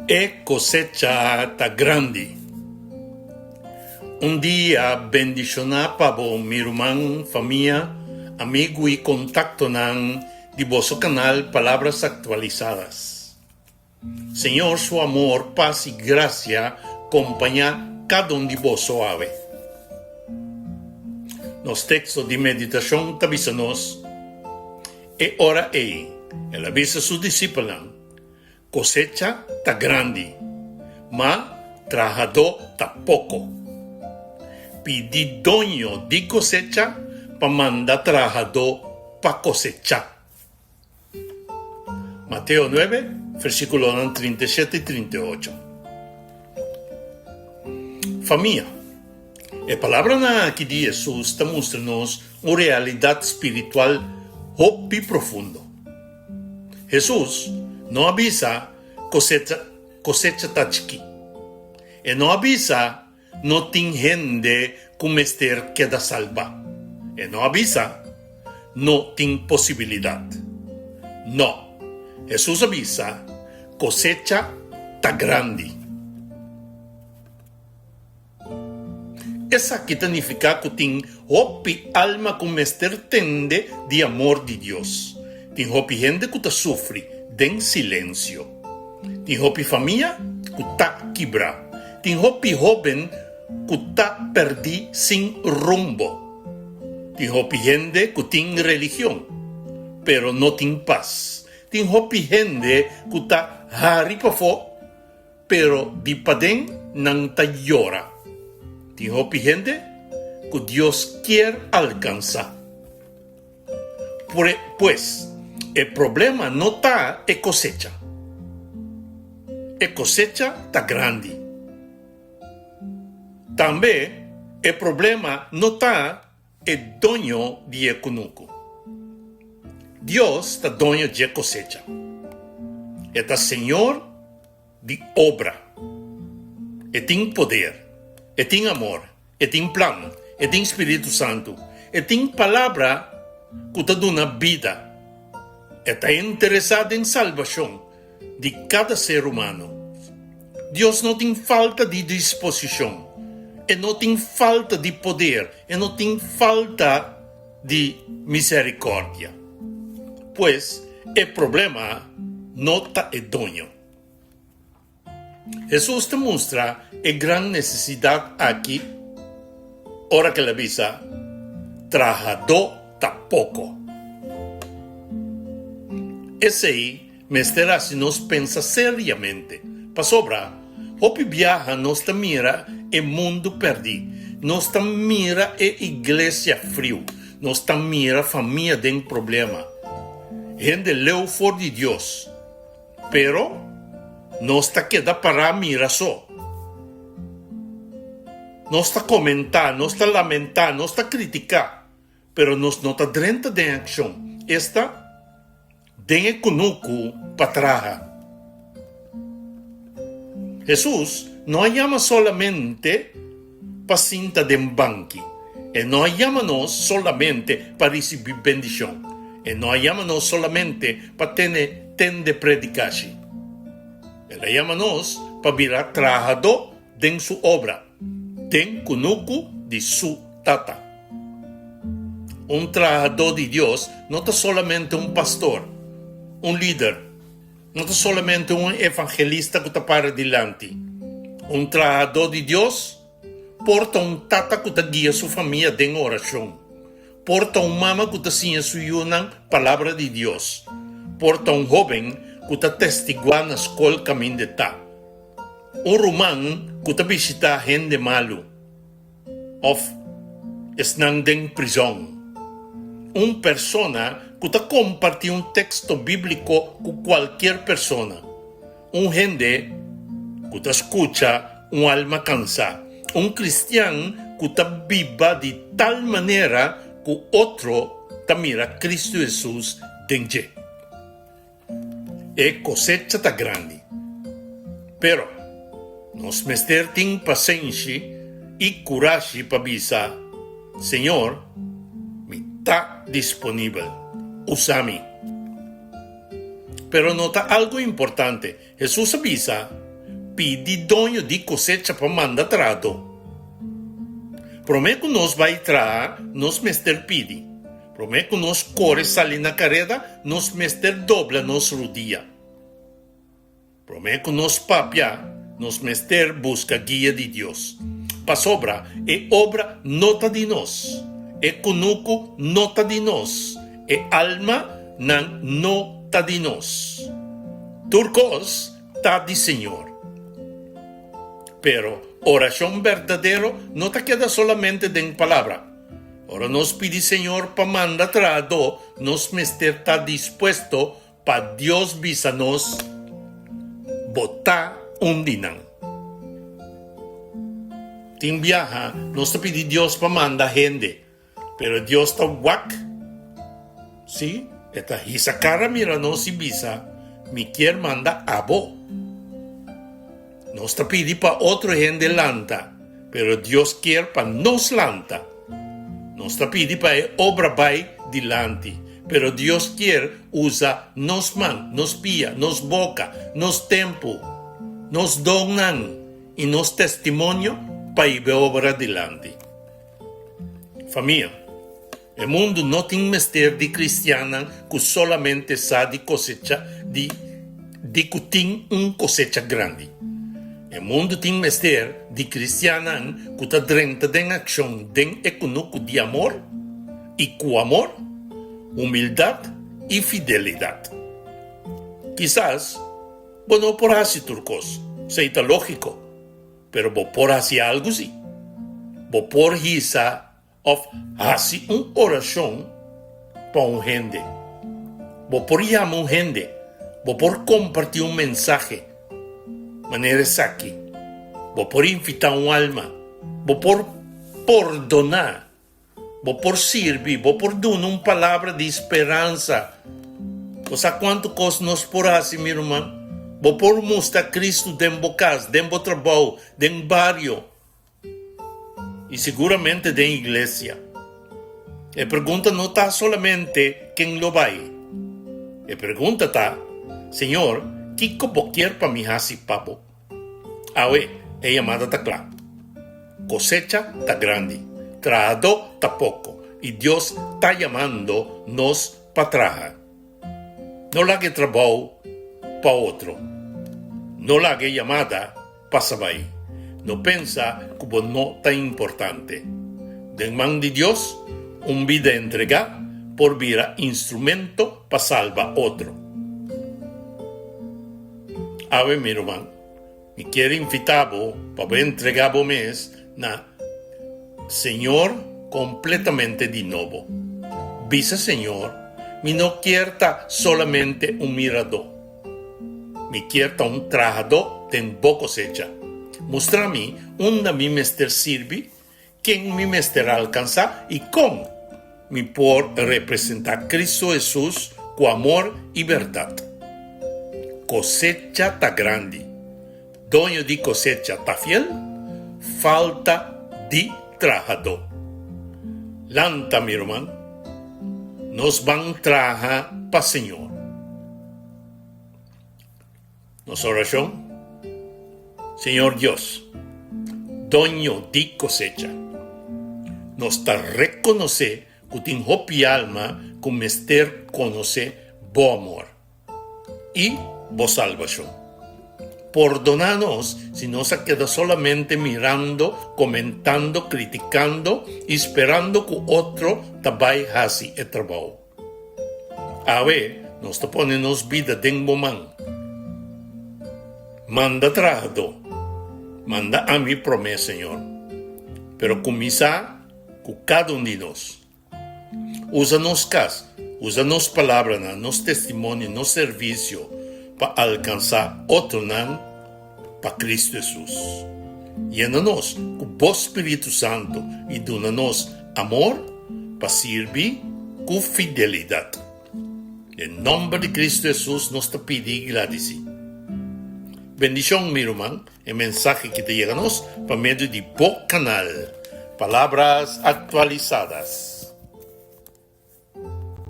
E kosecha ta grandi. Un dia bendishoná pa bo mi ruman, famia, amigu i kontaktonan di boso kanal Palabras Actualizadas. Señor su amor, pas i grasia kompañá kada un di boso awe. Nos teksto di meditashon ta bisa nos, E ora ei el a bisa su disipelnan, Kosecha ta grandi, ma trahadó ta poko. Pidi doño di kosecha pa manda trahadó pa kosechá. Mateo nuebe, versíkulonan 37 i 38. Famia. E palabranan aki di Hesus ta mustra nos un realidat spiritual hopi profundo. Hesus no a bisa kosecha kosecha ta chikí. E no a bisa no tin hende ku mester keda salbá. E no a bisa no tin posibilidat. No, Hesus a bisa kosecha ta grandi. Esaki ta nifiká ku tin hopi alma ku mester tende di amor di Dios. Tin hopi hende ku ta sufri den silensio. Tin hopi famia ku ta kibrá. Tin hopi hóben ku ta pèrdí sin rumbo. Tin hopi hende ku tin religion, pero no tin pas. Tin hopi hende ku ta hari pafó. Pero di paden nan ta yora. Tin hopi hende ku Dios kier alkansá. Pues, e problema no ta e kosecha. E kosecha ta grandi. Tambe e problema no ta e doño di e kunuku. Dios ta doño dje kosecha. E ta Señor di obra. E tin poder, e tin amor, e tin plan, e tin Spiritu Santu, e tin Palabra ku ta duna bida. E ta interesá den salbashon di kada ser humano. Dios no tin falta di disposishon, e no tin falta di poder, e no tin falta di miserikòrdia. Pues, e problema no ta e doño. Hesus ta mustra e gran nesesidat aki ora ku el a bisa, Trahadó ta poko. Esei mester hasi nos pensa seriamente, pasobra hopi biaha nos ta mira e mundu pèrdí, nos ta mira e iglesia friu, nos ta mira famia den problema, hende leu for di Dios. Pero nos ta keda pará mira so. Nos ta komentá, nos ta lamentá, nos ta kritiká, pero nos no ta drenta den akshon, esta, den e kunuku pa traha. Hesus no a yama solamente pa sinta den banki. E no a yama nos solamente pa risibí bendishon. E no a yama nos solamente pa tene tende predikashi. El a yama nos pa bira trahadó den su obra, den kunuku di su Tata. Un trahadó di Dios no ta solamente un pastor, un lider, No ta solamente un evangelista ku ta para dilanti. Un trahadó di Dios por ta un tata ku ta guia su famia den orashon. Por ta un mama ku ta siña su yunan Palabra di Dios. Por ta un hóben ku ta testiguá na skol kaminda e ta. Un ruman ku ta bishitá hende malu. Òf esnan den prizòn. Un persona ku ta kompartí un teksto bíbliko ku kualkier persona. Un hende ku ta skucha un alma kansá. Un kristian ku ta biba di tal manera ku otro ta mira Kristu Hesus den dje. E kosecha ta grandi, pero nos mester tin pasenshi i kurashi pa bisa, Señor, mi ta disponibel, usa mi. Pero no ta algu importante, Hesus a bisa. Pidi doño di kosecha pa manda trahadó. Promé ku nos bai traha, nos mester pidi. Promé ku nos kore sali na kareda, nos mester dobla nos rudia. Promé ku nos papia, nos mester buska guia di Dios. Pasobra e obra no ta di nos, e kunuku no ta di nos, e almanan no ta di nos. Tur kos ta di Señor. Pero orashon berdadero no ta keda solamente den palabra. Ora nos pidi Señor pa manda trahadó, nos mester ta dispuesto Pa Dios bisa nos, Bo ta un di nan. Tin biaha nos ta pidi Dios pa manda hende, pero Dios ta wak. Sí, e ta hisa kara mira nos i bisa, Mi kier manda abo. Nos ta pidi pa otro hende lanta, pero Dios kier pa nos lanta. Nos ta pidi pa e obra bai dilanti, pero Dios kier usa nos man, nos pia, nos boka, nos tempu, nos donnan i nos testimonio pa hiba e obra dilanti. Famia. E mundu no tin mester di kristiannan ku solamente sa di kosecha di di ku tin un kosecha grandi. E mundu tin mester di kristiannan ku ta drenta den akshon den e kunuku di amor i ku amor, humildat i fidelidat. Kisas bo no por hasi tur kos, esei ta lógiko, pero bo por hasi algu si. Bo por hisa Òf hasi un orashon pa un hende. Bo por yama un hende, bo por kompartí un mensahe manera esaki, bo por invitá un alma, bo por pordoná, bo por sirbi, bo por duna un palabra di speransa. Bo sa kuantu kos nos por hasi, mi ruman? Bo por mustra Kristu den bo kas, den bo trabou, den bario. I siguramente den iglesia. E pregunta no ta solamente ken lo bai. E pregunta ta, Señor, kiko bo kier pa mi hasi pa bo? Awe, e yamada ta kla. Kosecha ta grandi, trahadó ta poko, i Dios ta yamando nos pa traha. No laga e trabou pa otro. No laga e yamada pasa bai. No pensa ku bo no ta importante. Den man di Dios, un bida entregá por bira instrumento pa salba otro. Awe, mi ruman, mi kier invitá bo pa bo entregá bo mes na Señor kompletamente di nobo. Bisa Señor, Mi no kier ta solamente un miradó. Mi kier ta un trahadó den bo kosecha. Mustra mi unda mi mester sirbi, ken mi mester alkansá i kon mi por representá Kristu Hesus ku amor i bèrdat. Kosecha ta grandi. Doño di kosecha ta fiel, falta di trahadó. Lanta, mi ruman, nos ban traha pa Señor. Nos orashon, Señor Dios, Doño di kosecha, nos ta rekonosé ku tin hopi alma ku mester konosé Bo amor i Bo salbashon. Pordoná nos si nos a keda solamente mirando, komentando, kritikando i sperando ku otro ta bai hasi e trabou. Awe nos ta pone nos bida den bo man. Manda trahadó, manda ami promé, Señor. Pero kuminsá ku kada un di nos. Usa nos kas, usa nos palabranan, nos testimonio, nos servisio pa alkansá otronan pa Kristu Hesus. Yena nos ku bo spiritu santu i duna nos amor pa sirbi ku fidelidat. Den nòmber di Kristu Hesus nos ta pidi i gradisí. Bendishon, mi ruman, e mensahe ki ta yega nos pa medio di bo kanal Palabras Actualizadas.